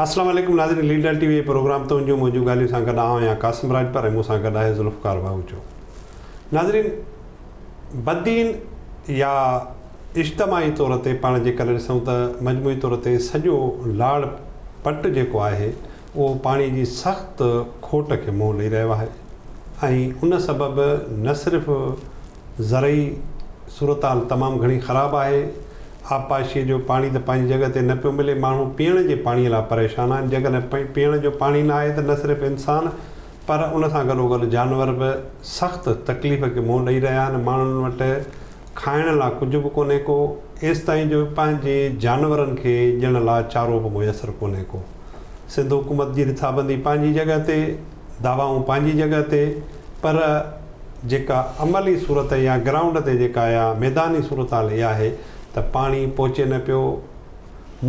اسلام عليڪم ناظرين ليڊر ٽي وي پروگرام تنهنجون منهنجون ڳالهيون سان گڏ آئون آهيان قاسم راڄپر ۽ مون سان گڏ آهي ذوالفقار باهوچو ناظرين بدين يا اجتماعي طور تي پاڻ جيڪڏهن ڏسون ته مجموعي طور تي سڄو لاڙ پٽ جيڪو آهي اهو پاڻي جي سخت کوٽ کي منهن ڏئي رهيو آهي ۽ ان سبب نه صرف زرعي صورتحال تمام گهڻي خراب آهي، آبپاشيء جو پاڻي ته پنهنجي جڳهه تي نه پيو ملي، ماڻهو پيئڻ جي پاڻيء لاء پريشان آهن، جيڪڏهن پيئڻ جو پاڻي نه آهي ته نه صرف انسان پر ان سان گڏوگڏ جانور به سخت تڪليف کي منهن ڏئي رهيا آهن، ماڻهن وٽ کائڻ لاء ڪجهه به ڪونهي ڪو، ايستائين جو پنهنجي جانورن کي ڏيڻ لاء چارو به ميسر ڪونهي ڪو. سنڌ حڪومت جي رٿابندي پنهنجي جڳهه تي، دعوائون پنهنجي جڳهه تي پر جيڪا عملي صورت يا گرائونڊ تي جيڪا يا ميداني صورتحال اها آهي ته پاڻي پهچي نه پيو،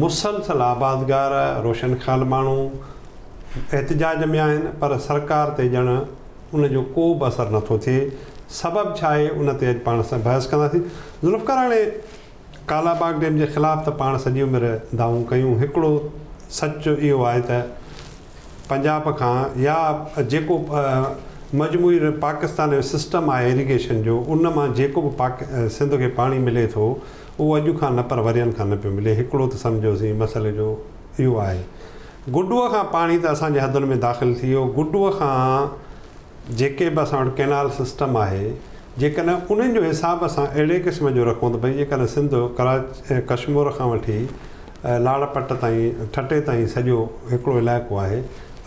مسلسل آبادگار، روشن خيال ماڻهو احتجاج ۾ آهن پر سرڪار تي ڄڻ ان جو ڪو به اثر نه ٿو ٿئي، سبب ڇا آهي ان تي اڄ پاڻ سان بحث ڪنداسين. ذوالفقار هاڻي ڪالا باغ ڊيم جي خلاف ته پاڻ سڄي عمر دانهون ڪيون، هڪڙو سچ اهو آهي ته پنجاب کان يا جيڪو مجموعي پاڪستان جو سسٽم آهي اريگيشن جو ان مان جيڪو به پاڪ سنڌ کي پاڻي ملي ٿو اهو اڄ کان نه پر ورهين کان نه پيو ملي هڪڙو ته سمجهوسين مسئلي جو اهو آهي گڊوء کان پاڻي ته اسان جي حدن ۾ داخل ٿي ويو گڊوء کان جيڪي به اسان وٽ ڪئنال سسٽم آهي جيڪڏهن انهن جو حساب اسان اهڙي قسم جو رکون ته ڀئي جيڪڏهن سنڌ ڪراچ ڪشمور کان وٺي لاڙ پٽ تائين ٺٽي تائين سڄو هڪڙو علائقو آهي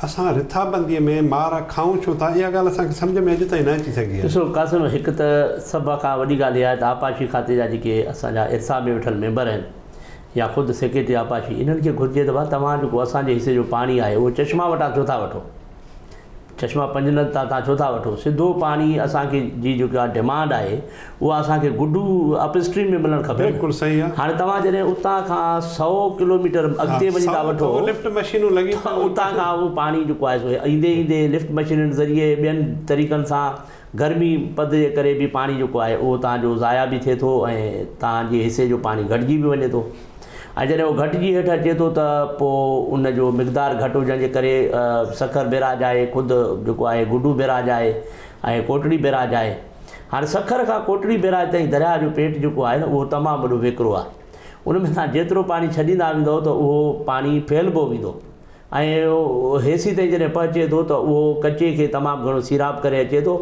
اسان رٿابندي ۾ مار کائون ڇو ٿا اها ڳالهه اسان کي سمجهه ۾ اڄ تائين نه اچي سگهي آهي. ڏسو قاسم هڪ ته سڀ کان وڏي ڳالهه اها آهي ته آبپاشي کاتي جا جيڪي اسان جا ارسا ۾ ويٺل ميمبر آهن يا خود سيڪريٽري آبپاشي انهن کي گهرجي ته ڀا توهان جيڪو اسان جي حصي جو پاڻي آهي اهو چشما وٽان ڇو ٿا وٺو چشما پنجند تان تان ڇو ٿا وٺو؟ سڌو پاڻي اسان کي جي جيڪا ڊمانڊ آهي اها اسان کي گڊو اپ اسٽريم ۾ ملڻ کپي نه. بلڪل صحيح آ. هاڻي توهان جڏهن اتان کان سئو ڪلوميٽر اڳتي وڃي ٿا وٺو لفٽ مشينون لڳي ته اتان کان اهو پاڻي جيڪو آهي سو ايندي ايندي لفٽ مشينن ذريعي ٻين طريقن سان گرمي پد جي ڪري به پاڻي جيڪو آهي اهو توهان جو ضايع به ٿئي ٿو ۽ توهان جي حصي جو پاڻي گهٽجي به وڃي ٿو. ۽ جڏهن اهو گهٽجي هيٺ اچي ٿو ته پوء ان جو مقدار گهٽ هجڻ جي ڪري سکر بيراج آهي خود جيڪو آهي گڊو بيراج آهي ۽ ڪوٽڙي بيراج آهي هاڻي سکر کان ڪوٽڙي بيراج تائين درياهه جو پيٽ جيڪو آهي نه اهو تمام وڏو ويڪرو آهي ان ۾ توهان جيترو پاڻي ڇڏيندا ويندؤ ته اهو پاڻي ڦهلبو ويندو ۽ هيسي تائين جڏهن پهچي ٿو ته اهو ڪچي کي تمام گهڻو سيراب ڪري اچي ٿو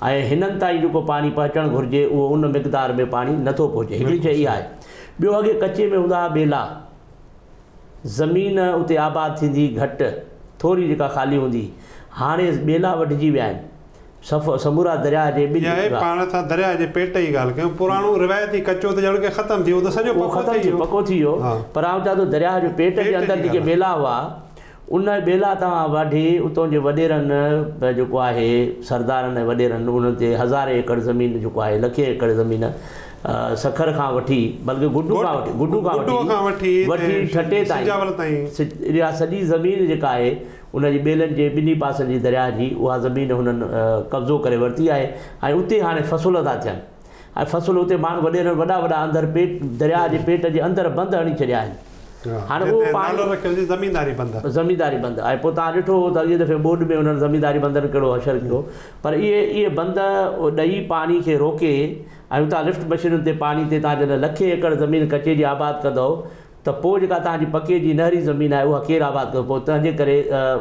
۽ هنن تائين جيڪو پاڻي پهچڻ گهرجي اهو ان مقدار ۾ پاڻي نٿو پهچي هڪڙي شيء اها آهي ٻيو اڳي ڪچي ۾ هوندا هئا ٻيلا زمين اتي آباد ٿيندي گهٽ ٿوري جيڪا خالي هوندي هاڻي ٻيلا وڍجي ويا آهن صف سمورا درياهه جي ٻن اها آهي پاڻ ٿا درياهه جي پيٽ جي ڳالهه ڪيون پراڻو روايتي ڪچو ته ڄڻ ڪي ختم ٿي ويو ته سڄو اهو پڪو ختم ٿي ٿي ويو پڪو ٿي ويو ها پر آئون چوان ٿو درياهه جو پيٽ جي پيٽ اندر جي جيڪي ڳالهه ٻيلا هئا ان ٻيلا توهان واڍي اتون جي وڏيرن جيڪو آهي سردارن ۽ وڏيرن انهن تي هزارين ايڪڙ زمين جيڪو آهي لکين ايڪڙ زمين سکر کان وٺي بلڪه گڊو کان وٺي گڊو کان گڊو کان وٺي وٺي ٺٽي تائين سجاول تائين اها سڄي زمين جيڪا آهي ان جي ٻيلن جي ٻنهي پاسن جي درياهه جي اها زمين هنن قبضو ڪري ورتي آهي ۽ اتي هاڻي فصل ٿا ٿين ۽ فصل اتي ماڻهو وڏيرن وڏا وڏا اندر پيٽ درياهه جي پيٽ جي اندر بند هڻي ڇڏيا آهن هاڻي اهو پاڻي نالو رکيل جي زمينداري بند زمينداري بند ۽ پوء توهان ڏٺو هو ته اڳئين دفعي ٻوڏ ۾ انهن زمينداري بندن ڪهڙو حشر ڪيو پر اهي اهي بند ڏئي پاڻي کي روڪي ۽ اتان لفٽ مشينن تي پاڻي تي توهان جڏهن لکين ايڪڙ زمين ڪچي جي آباد ڪندؤ ته پوء جيڪا توهان جي پڪي جي نهري زمين آهي اها ڪير آباد ڪندو پوء تنهن جي ڪري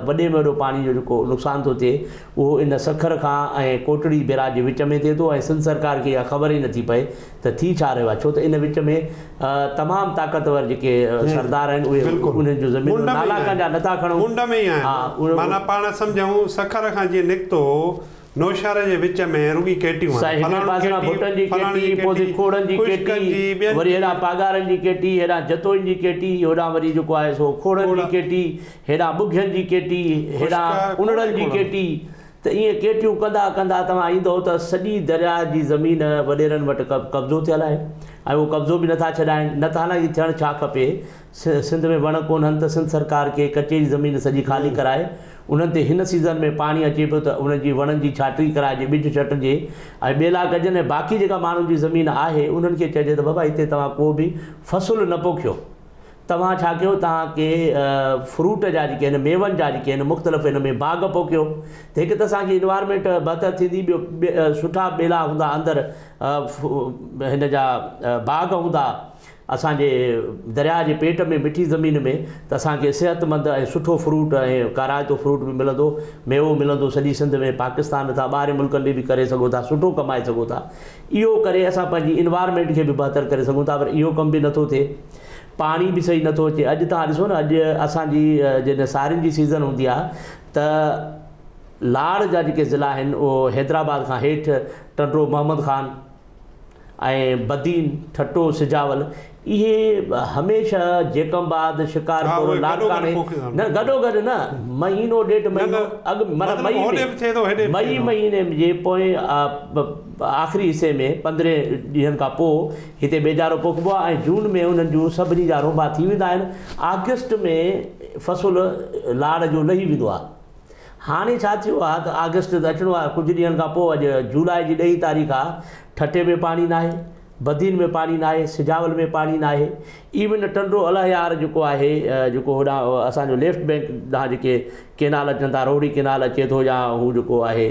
وڏي ۾ وڏو پاڻي جو جيڪو نقصان ٿو ٿئي اهو ان سکر کان ۽ ڪوٽڙي بيراج جي وچ ۾ ٿئي ٿو ۽ سنڌ سرڪار کي اها خبر ئي نٿي پئي ته ٿي ڇا رهيو آهي ڇو ته ان وچ ۾ تمام طاقتور جيڪي سردار آهن اهي انهن جون زمينون نالا ڪنهن جا نٿا کڻون منڍ ۾ ئي آهن معنيٰ پاڻ سمجهون سکر کان جيئن نڪتو نوشهر جي وچ ۾ رڳي ڪيٽيون آهن. سائين هڪڙي فلاڻو پاسي کان ڪيٽي، ڀٽن جي فلاڻي ڪيٽي، جي پوء ڪيٽي، کوڙن جي خشڪن ڪيٽي، جي، ٻين وري جي. هيڏانهن پاڳارن جي ڪيٽي، هيڏانهن جتوئين جي ڪيٽي، هوڏانهن وري جيڪو آهي سو کوڙن جي کوڙا. ڪيٽي، هيڏانهن ٻگهين جي ڪيٽي، خشڪ، هيڏانهن کوڙ ئي انڙن جي کوڙ. ڪيٽي ته ائين ڪيٽيون ڪندا ڪندا توهان ايندؤ ته سڄي درياهه جي زمين وڏيرن وٽ قبضو ٿيل آهي ۽ اهو قبضو به نٿا ڇڏائين نه ته حالانڪه ٿيڻ ڇا کپي سنڌ ۾ وڻ ڪونهن ته سنڌ سرڪار کي ڪچي جي زمين سڄي خالي ڪرائي انهن تي هن سيزن ۾ پاڻي اچي پيو ته انهن جي وڻن جي ڇاٽي ڪرائجي ٻج ڇٽجي ۽ ٻيلا ڪجن ۽ باقي جيڪا ماڻهن جي زمين آهي انهن کي چئجي ته بابا هتي توهان ڪو به فصل نه پوکيو. توهان ڇا ڪيو توهان ڪي فروٽ جا جيڪي آهن ميون جا جيڪي آهن مختلف هن ۾ باغ پوکيو ته هڪ ته اسان جي انوائرمينٽ بهتر ٿيندي ٻيو سٺا ٻيلا هوندا اندر هن جا باغ هوندا اسان جي درياء جي پيٽ ۾ مٺي زمين ۾ ته اسان کي صحت مند ۽ سٺو فروٽ ۽ ڪارائتو فروٽ به ملندو ميوو ملندو سڄي سنڌ ۾ پاڪستان تان ٻاهرين ملڪن ڏي به ڪري سگهو ٿا سٺو ڪمائي سگهو ٿا اهو ڪري اسان پنهنجي انوائرمينٽ کي به بهتر ڪري سگهون ٿا پر اهو ڪم به نٿو ٿئي پاڻي به صحيح نٿو اچي اڄ توهان ڏسو نه اڄ اسان جي جڏهن سارين جي سيزن هوندي آهي ته لاڙ جا جيڪي ضلعا آهن اهو حيدرآباد کان هيٺ ٽنڊو محمد خان ۽ بدين ٺٽو سجاول اهي هميشه جيڪب آباد شڪارپور لاڙڪاڻي نه گڏو گڏ نه مهينو ڏيڍ مهينو اڳ معنيٰ مئي ۾ مئي مهيني جي پوئين آخري حصي ۾ پندرهين ڏينهن کان پوء هتي ٻيجارو پوکبو آهي ۽ جون ۾ انهن جون سڀني جا رونبا ٿي ويندا آهن. آگسٽ ۾ فصل لاڙ جو لهي ويندو آهي. هاڻي ڇا ٿيو آهي ته آگسٽ ته اچڻو آهي ڪجهه ڏينهن کان پوء اڄ جولاء جي ڏهين تاريخ آهي ٺٽي ۾ پاڻي ناهي، بدين ۾ پاڻي ناهي، سجاول ۾ پاڻي ناهي، ايون ٽنڊو الهيار جيڪو آهي جيڪو هوڏانهن اسان جو ليفٽ بينڪ ڏانهن جيڪي ڪينال اچن ٿا روهڙي ڪينال اچي ٿو يا هو جيڪو آهي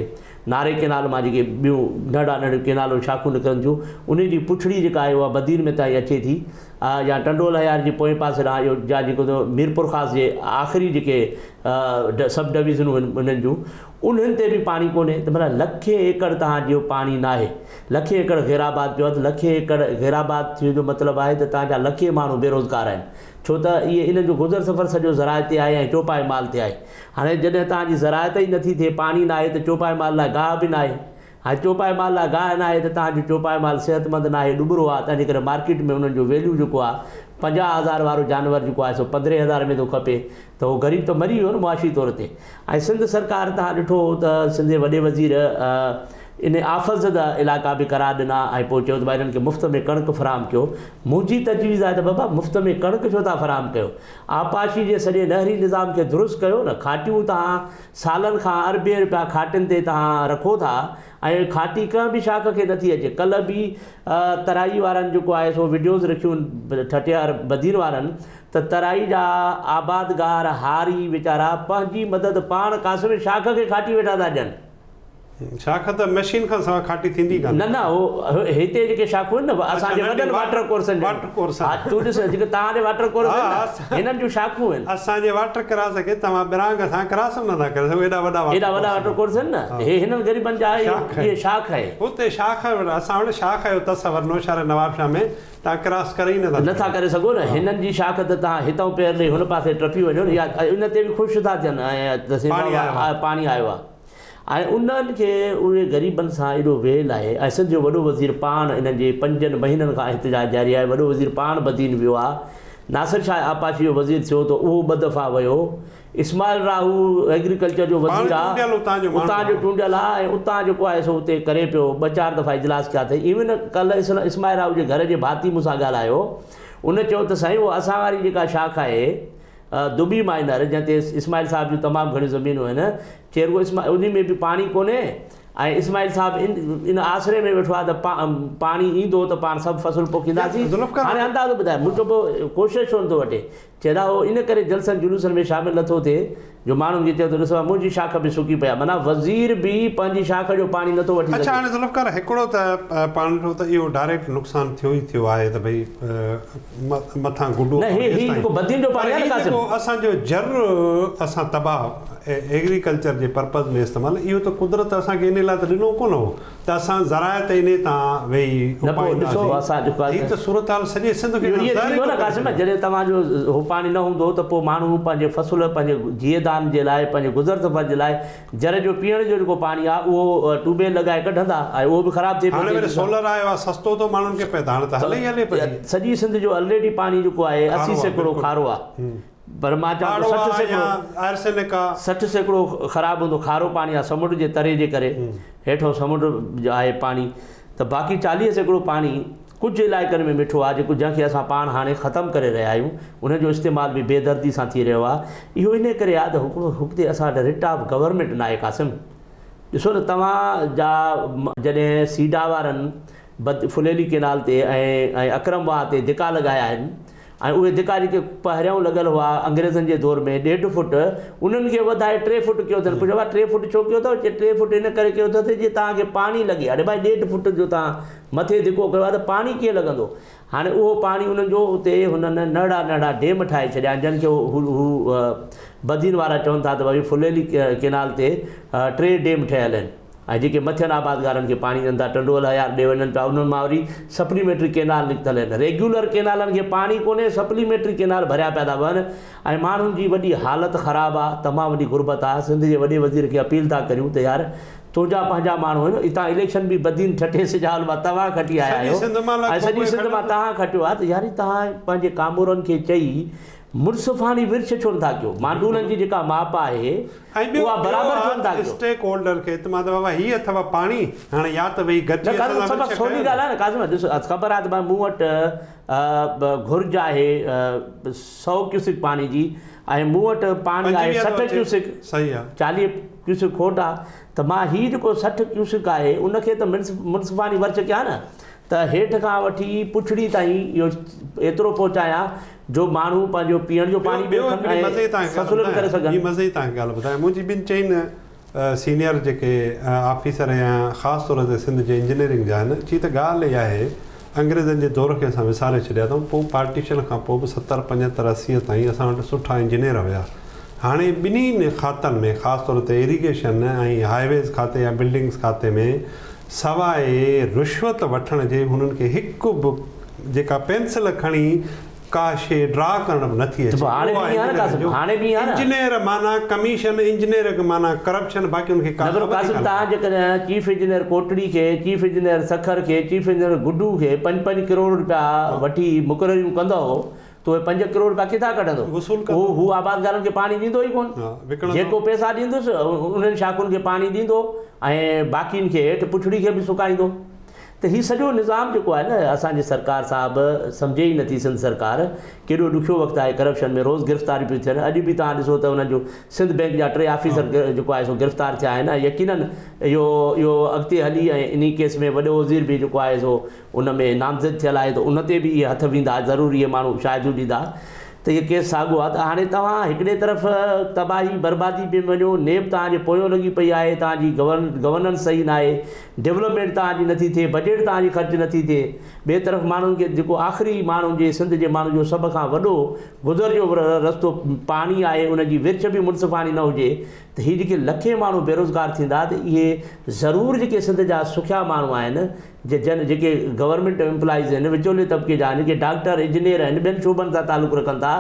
ناري ڪينال مان جيڪي ٻيون ننڍا ننڍيون ڪينالون شاخون نڪرن ٿيون انهن جي پڇڙي جيڪا آهي اها بدين ۾ تائين اچي ٿي يا ٽنڊو الهيار جي پوئين پاسي ڏانهن اهو جا جيڪو ميرپورخاص جي آخري جيڪي سب ڊويزنون آهن انهن جون انهن تي به پاڻي ڪونهي ته معنيٰ لکين ايڪڙ توهان جو پاڻي ناهي لکين ايڪڙ غيرآباد پيو آهي ته لکين ايڪڙ غيرآباد ٿيڻ جو مطلب آهي ته توهان جا لکين ماڻهو بيروزگار آهن ڇو ته اهي انهن جو گذر سفر سڄو زراعت تي آهي ۽ چوپائي مال تي آهي هاڻي جڏهن توهان جي زراعت ئي نٿي ٿئي، پاڻي ناهي ته چوپائي مال لاء گاهه به ناهي. هاڻي چوپائي مال لاء گاهه ناهي ته توهان جو چوپائي مال صحتمند ناهي، ڏٻرو آهي، تنهن جي ڪري مارڪيٽ ۾ انهن جو ويليو جيڪو آهي 50 هزار وارو جانور جيڪو آهي سو 15 هزار ۾ ٿو کپي ته هو غريب ته مري ويو نه معاشي طور تي. ۽ سنڌ سرڪار توهان ڏٺو هو ته سنڌ جي وڏي وزير انهي آفت زده علائقا به قرار ڏنا ۽ پوء چيو ته ڀائي انهن کي مفت ۾ ڪڻڪ فراهم ڪيو. منهنجي تجويز آهي ته بابا مفت ۾ ڪڻڪ ڇو ٿا فراهم ڪيو؟ آبپاشي جي سڄي نهري نظام کي درست ڪيو نه، کاٽيون توهان سالن کان اربين رپيا کاٽين تي توهان رکو ٿا ۽ کاٽي ڪنهن به شاخ کي نٿي اچي، ڪلهه به ترائي وارن جيڪو آهي سو وڊيوز رکيون ٺٽيار بدين وارن ته ترائي جا آبادگار هاري ويچارا پنهنجي مدد پاڻ قاسم شاخ کي کاٽي ويٺا ٿا ڏين. شاخ ته مشين کان سواء کاٽي ٿيندي ڪانه. نه نه هو هتي جيڪي شاخون آهن نه اسان جي وڏن واٽر ڪورسن جون واٽر ڪورس ها تون ڏس جيڪي توهان جي واٽر ڪورس آهن نه هنن جون شاخون آهن. اسان جي واٽر ڪراس کي توهان ٻرانگهه سان ڪراس به نٿا ڪري سگهو ايڏا وڏا واٽر ايڏا وڏا واٽر ڪورس آهن نه هي هنن غريبن جا اهي شاخ آهي. هتي شاخ اسان وٽ شاخ جو تصور نوشهره نوابشاهه ۾ توهان ڪراس ڪري ئي نٿا سگهو. نٿا ڪري سگهو نه هنن جي شاخ ته توهان هتان پير ڏئي هن پاسي ٽپي وڃو نه يا ان تي به خوش ٿا ٿين ۽ پاڻي آيو آهي. ۽ انهن کي اهي غريبن سان ايڏو ويل آهي ۽ سنڌ جو وڏو وزير پاڻ انهن جي پنجن مهينن کان احتجاج جاري آهي وڏو وزير پاڻ بدين ويو آهي ناصر شاهه آبپاشي جو وزير ٿيو ته اهو ٻه دفعا ويو اسماعيل راهو ايگريڪلچر جو وزير آهي اتان جو چونڊيل آهي ۽ اتان جيڪو آهي سو اتي ڪري پيو ٻه چار دفعا اجلاس ڪيا اٿئي ايون ڪلهه اسماعيل راهو جي گهر جي ڀاتي مون سان ڳالهايو ان چيو ته سائين اهو اسان واري جيڪا شاخ آهي دٻي مائنر جنهن تي اسماعيل صاحب جون تمام گهڻيون زمينون آهن چي رڳو اسماعيل انهي ۾ به پاڻي ڪونهي ۽ اسماعيل صاحب ان ان آسري ۾ ويٺو آهي ته پاڻي ايندو ته پاڻ سڀ فصل پوکينداسين هاڻي اندازو ٻڌاء مون چيو پوء ڪوشش ڇو نٿو وٺي چي دا هو ان ڪري جلسن جلوسن ۾ شامل نٿو ٿئي جو ماڻهن کي چئي ٿو ڏسو منهنجي شاخ به سڪي پئي آهي معنيٰ وزير به پنهنجي شاخ جو پاڻي نٿو وٺي اڇا سگهي. هاڻي ذوالفقار هڪڙو ته پاڻ ڏٺو ته اهو ڊائريڪٽ نقصان ٿيو ئي ٿيو آهي ته ڀئي مٿان گڊو نه هي هي جيڪو بدين جو پر پاڻي آهي هي نه قاسم. جيڪو اسان جو جر اسان تباهه ايگريڪلچر جي پرپز ۾ استعمال اهو ته قدرت اسان کي انهي لاء ته ڏنو ڪونه هو ته اسان زراعت انهي تان ويهي نه پوء ڏسو اپائينداسين اسان جيڪو هي ته صورتحال سڄي سنڌ کي اهو ائين زهر ئي ٿيندو ٿو نه ڪري قاسم ڇڏي. جڏهن توهان جو هو پاڻي نه هوندو ته پوء ماڻهو پنهنجي فصل پنهنجي جيئدان جي لاء پنهنجي گذر سفر جي لاء جر جو پيئڻ جو جيڪو پاڻي آهي اهو ٽيوب ويل لڳائي ڪڍندا ۽ اهو به خراب ٿئي پيو هاڻي وري تيزي سان. سولر آيو آهي سستو ٿو ماڻهن کي پئي ته هاڻي ته هلي ئي هلي پئي. سڄي سنڌ جو الريڊي پاڻي جيڪو آهي کارو 80 آهي سيڪڙو بلڪل. کارو آهي پر مان چوان ٿو پاڙو 60 آهي سيڪڙو يا آرسينڪ آهي. 60% خراب هوندو کارو پاڻي آهي سمنڊ جي تري جي ڪري هيٺو سمنڊ آهي پاڻي ته باقي 40% پاڻي ڪجهه علائقن ۾ مٺو آهي جيڪو جنهن کي اسان پاڻ هاڻي ختم ڪري رهيا آهيون ان جو استعمال به بي دردي سان ٿي رهيو آهي اهو انهي ڪري آهي ته هڪڙو هتي اسان وٽ رٽ آف گورنمينٽ ناهي قاسم ڏسو نه توهان جا جڏهن سيڊا وارن بد ڦليلي ڪينال تي ۽ ۽ اڪرم واهه تي ڌڪا لڳايا آهن. ۽ اهي ڌڪا جيڪي پهريائون لڳل هئا انگريزن جي دور ۾ ڏيڍ فوٽ انهن کي وڌائي ٽي فوٽ ڪيو اٿن. پڇيو ڀاء ٽي فوٽ ڇو ڪيو اٿو؟ چي ٽي فوٽ ان ڪري ڪيو اٿس جيئن توهان کي پاڻي لڳي. اڙي ڀائي ڏيڍ فوٽ جو توهان مٿي ڌڪو ڪيو آهي ته پاڻي ڪيئن لڳندو؟ هاڻي اهو پاڻي انهن جو اتي هنن نهڙا نهڙا ڊيم ٺاهي ڇڏيا آهن جن کي هو هو بدين وارا چون ٿا ته ڀائي ڦليلي ڪينال تي ٽي ڊيم ٺهيل آهن. ۽ جيڪي مٿين آبادگارن کي پاڻي ڏين ٿا ٽنڊو الهيار ڏي وڃن پيا انهن مان وري سپليمينٽري ڪينال نڪتل آهن ريگيولر ڪينالن کي پاڻي ڪونهي سپليمينٽري ڪينال ڀريا پيا ٿا وهن ۽ ماڻهن جي وڏي حالت خراب آ تمام وڏي غربت آ سنڌ جي وڏي وزير کي اپيل ٿا ڪريون ته يار تنهنجا پنهنجا ماڻهو آهن اتان اليڪشن به بدين ٺٽي سجاول مان توهان کٽي آيا سڄي آهيو سنڌ مان ۽ لڳ ڀڳ سڄي اهي سنڌ کٽيو مان توهان کٽيو آ ته يار توهان پنهنجي ڪامورن کي چئي منصفاڻي ورڇ ڇو نٿا ڪيو؟ مانڊولن جي جيڪا ماپ آهي ۽ ٻيو اها ٻيو برابر آ ڇو نٿا ته ڪيو؟ اسٽيڪ هولڊر کي اعتماد آ بابا هي اٿو پاڻي هاڻي يا ته ويهي نه گڏجي قاسم اسان سان صفا ورڇ سولي ڪيو ڳالهه آهي نه قاسم ڏس خبر آهي ته ڀائي مون وٽ گهرج آهي سئو ڪيوسڪ پاڻي جي ۽ مون وٽ پاڻي آهي 25 ٿو 60 اچي ڪيوسڪ صحيح آ. 40 ڪيوسڪ کوٽ آ ته مان هي جيڪو 60 ڪيوسڪ آهي ان کي ته منصفاڻي ورڇ ڪيان نه ته هيٺ کان وٺي پڇڙي تائين اهو ايترو پهچايان جو ماڻهو پنهنجو پيئڻ جو ٻيو پاڻي به ٻيو رکن هڪڙي مزي ۽ تان ڳالهه فصل به ڪري ٻڌايان سگهن. ٻي مزي تان ڳالهه ٻڌايان منهنجي ٻن چئن سينيئر جيڪي آفيسر يا خاص طور تي سنڌ جي انجنيئرنگ جا آهن چي ته ڳالهه اها آهي انگريزن جي دور کي اسان وساري ڇڏيا اٿئون پوء پارٽيشن کان پوء به 70 75 80 تائين اسان وٽ سٺا انجنيئر هيا هاڻي ٻنهي کاتن ۾ خاص طور تي ايريگيشن ۽ هاء ويز کاتي يا بلڊنگس کاتي ۾ سواء رشوت وٺڻ جي هنن کي هڪ به جيڪا پينسل کڻي ڪا شيء ڊرا ڪرڻ به نٿي اچي. ته پوء هاڻي اهو به آهي ائين آهي نه انجنيئر قاسم جو. هاڻي به ائين آهي نه. انجنيئر معنيٰ ڪميشن، انجنيئر معنيٰ ڪرپشن باقي ان کي ڪا نه پر خبر ئي قاسم ڪانه. توهان جيڪڏهن چيف انجنيئر ڪوٽڙي کي، چيف انجنيئر سکر کي، چيف انجنيئر گڊو کي پنج پنج ڪروڙ رپيا وٺي مقرريون ڪندؤ ته اهي پنج ڪروڙ رپيا ڪٿان ڪڍندو؟ وصول هو ڪندو. هو آبادگارن کي پاڻي ڏيندو ئي ڪونه. ها وڪڻندو. جيڪو پئسا ڏيندس انهن شاخن کي پاڻي ڏيندو ۽ باقين کي هيٺ پڇڙي کي به سڪائيندو. ته هي سڄو نظام جيڪو آهي نه اسان جي سرڪار صاحب سمجهي ئي نٿي سنڌ سرڪار ڪيڏو ڏکيو وقت آهي ڪرپشن ۾ روز گرفتاريون پيون ٿين اڄ به توهان ڏسو ته انهن جو سنڌ بينڪ جا ٽي آفيسر جيڪو آهي سو گرفتار ٿيا آهن ۽ يقينن اهو اهو اڳتي هلي ۽ انهي ڪيس ۾ وڏو وزير به جيڪو آهي سو ان ۾ نامزد ٿيل آهي ته ان تي به اهي هٿ ويندا ضرور اهي ماڻهو شاهديون ڏيندا ته اهي ڪيس ساڳيو آهي ته هاڻي توهان هڪڙي طرف تباهي بربادي پي وڃو نيب توهان جي پويون لڳي پئي آهي توهان جي گورننس صحيح ناهي ڊولپمينٽ توهان جي نٿي ٿئي بجيٽ توهان جي خرچ نٿي ٿئي ٻئي طرف ماڻهن کي جيڪو آخري ماڻهن جي سنڌ جي ماڻهن جو سڀ کان وڏو گذر جو رستو پاڻي آهي ان جي ورڇ به منصفاڻي نه هجي ته هي جيڪي لکين ماڻهو بيروزگار ٿيندا ته اهي ضرور جيڪي سنڌ جا سکيا ماڻهو آهن جي جن جيڪي گورنمينٽ ايمپلائيز آهن، وچولي طبقي جا آهن، جيڪي ڊاڪٽر، انجنيئر آهن، ٻين شعبن سان تعلق رکن ٿا،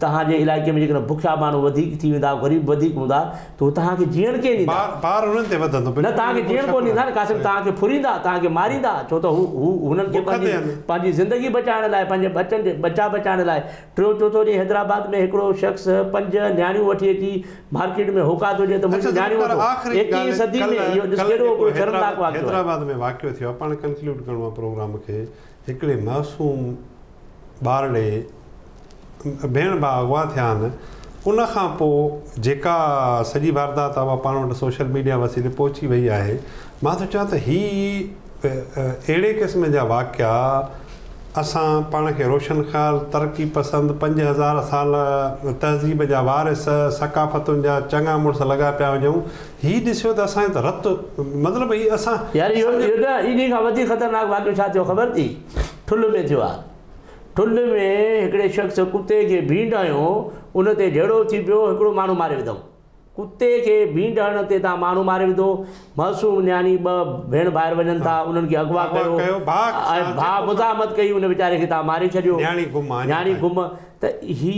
توهان جي علائقي ۾ جيڪڏهن بکيا ماڻهو وڌيڪ ٿي ويندا، غريب وڌيڪ هوندا ته هو توهان کي جيئڻ ڪين ڏيندا. بار بار انهن تي وڌندو نه بلڪل توهان کي ان ۾ ڪو جيئڻ شڪ ڪونه ڏيندا ناهي نه قاسم صحيح. توهان کي ڦريندا، توهان کي ماريندا ڇو ته هو هو هنن کي بک تي پنهنجي آهن. پنهنجي زندگي بچائڻ لاء پنهنجي ٻچن جي ٻچا بچائڻ لاء ٽيون چوٿون ڏينهن حيدرآباد ۾ هڪڙو شخص پنج نياڻيون وٺي اچي مارڪيٽ ۾ هوڪا ٿو ڏئي ته اڇا منهنجون نياڻيون ذوالفقار وٺو. آخري ايڪيهين ڳالهه صدي ۾ ڪلهه اهو ڏس ڪلهه ڪيڏو جيڪو هڪڙو شرمناڪ حيدرآباد واقعو آهي. حيدرآباد ۾ واقعو ٿيو آهي پاڻ ڪنڪلوڊ ڪرڻو آهي پروگرام کي هڪڙي معصوم ٻارڙي ڀيڻ ڀاء اغوا ٿيا آهن ان کان پوء جيڪا سڄي واردات آهي اها پاڻ وٽ سوشل ميڊيا وسيلي پهچي وئي آهي مان ٿو چوان ته هي اهڙي قسم جا واقعا اسان پاڻ کي روشن خيال، ترقي پسند، 5000 سال تهذيب جا وارث، ثقافتن جا چڱا مڙس لڳا پيا هجون، هي ڏسيو ته اسان جو ته رت مطلب هي اسان يار اهو سمجهه اهو نه انهي کان وڌيڪ خطرناڪ واقعو ڇا ٿيو خبر ٿي ٺلهه ۾ ٿيو آ ٺلهه ۾ هڪڙي شخص ڪتي کي ڀينڊ هنيو ان تي جهيڙو ٿي پيو هڪڙو ماڻهو ماري وڌائون. ڪتي کي ڀينڊ هڻڻ تي تان ماڻهو ماري وڌو، معصوم نياڻي ٻه ڀيڻ ڀائر وڃن ٿا انهن کي اغوا اغوا ڪيو ڪيو ڀاء ۽ سان ڀاء جيڪو مزاحمت ڪئي ان ويچاري کي تان ماري ڇڏيو نياڻي گم آ اڃا نياڻي تائين. گم ته هي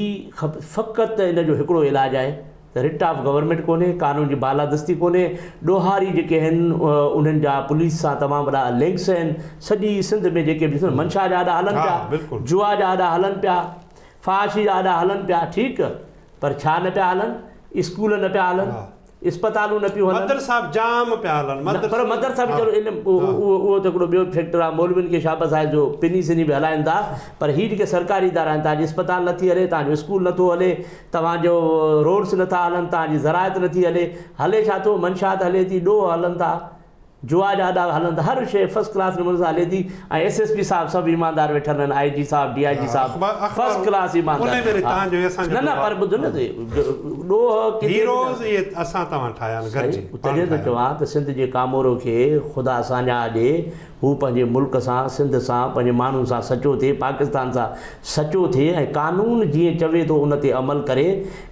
فقط ان جو هڪڙو علاج آهي ته رٽ آف گورنمينٽ ڪونهي قانون جي بالادستي ڪونهي ڏوهاري جيڪي آهن انهن جا پوليس سان تمام وڏا لنڪس آهن سڄي سنڌ ۾ جيڪي به ڏسو منشا جا اڏا هلن ها پيا بلڪل. جوا جا اڏا هلن پيا فحاشي جا اڏا هلن پيا ٺيڪ پر ڇا نه پيا هلن؟ اسڪول نه پيا هلن، اسپتالون نه پيون هلن. مدرسا به جام پيا هلن. نه پر مدرسا به چلو علم اهو ته هڪڙو ٻيو فيڪٽر آهي. مولوين کي شابس آهي جو پني سني به هلائن ٿا پر هي جيڪي سرڪاري ادارا آهن توهان جي اسپتال نٿي هلي، توهان جو اسڪول نٿو هلي، توهان جو روڊس نٿا هلن، توهان جي زراعت نٿي هلي، هلي ڇا ٿو؟ منشيات هلي ٿي، ڏوهه هلن ٿا. جوا جا اڏا هلن ٿا هر شيء فرسٽ ڪلاس نموني سان هلي ٿي ۽ ايس ايس پي صاحب سڀ ايماندار ويٺل آهن آء جي صاحب ڊي I جي صاحب فرسٽ ڪلاس ايماندار نه نه پر ٻڌ نه ڏوهه ڪٿي هيروز اهي اسان توهان ٺاهيا آهن گڏجي تڏهن ٿو چوان ته سنڌ جي ڪامورو کي خدا ساڃاهه ڏي هو پنهنجي ملڪ سان سنڌ سان پنهنجي ماڻهن سان سچو ٿئي پاڪستان سان سچو ٿئي ۽ قانون جيئن چوي ٿو ان تي عمل ڪري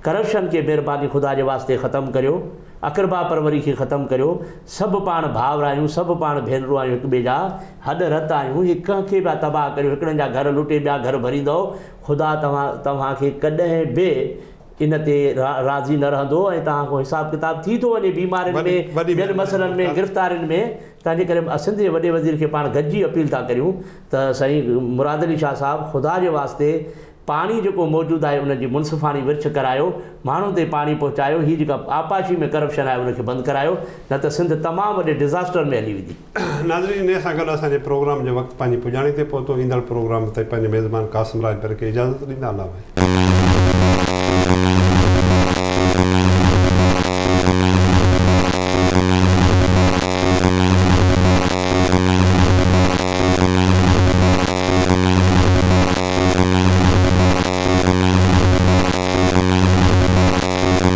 ڪرپشن کي مهرباني خدا جي واسطي ختم ڪريو اقربا پروري کي ختم ڪريو، سڀ پاڻ ڀائر آهيون، سڀ پاڻ ڀينرون آهيون، هڪ ٻئي جا هڏ رت آهيون، هي ڪنهن کي پيا تباهه ڪريو، هڪڙن جا گهر لٽي ٻيا گهر ڀريندؤ، خدا توهان توهان کي ڪڏهن به ان تي راضي نه رهندو ۽ توهان کان حساب ڪتاب ٿي ٿو وڃي بيمارين ۾ ٻين مسئلن ۾ گرفتارين ۾ تنهن جي ڪري سنڌ جي وڏي وزير کي پاڻ گڏجي اپيل ٿا ڪريون ته سائين مراد علي شاهه صاحب خدا جي واسطي پاڻي جيڪو موجود آهي ان جي منصفاڻي ورڇ ڪرايو، ماڻهن تائين پاڻي پهچايو، هي جيڪا آبپاشي ۾ ڪرپشن آهي ان کي بند ڪرايو نه ته سنڌ تمام وڏي ڊزاسٽر ۾ هلي ويندي. ناظرين انهيء سان گڏ اسان جي پروگرام جو وقت پنهنجي پڄاڻي تي پهتو، ايندڙ پروگرام تائين پنهنجي ميزبان قاسم راڄپر کي اجازت ڏيندا الله ڀائي.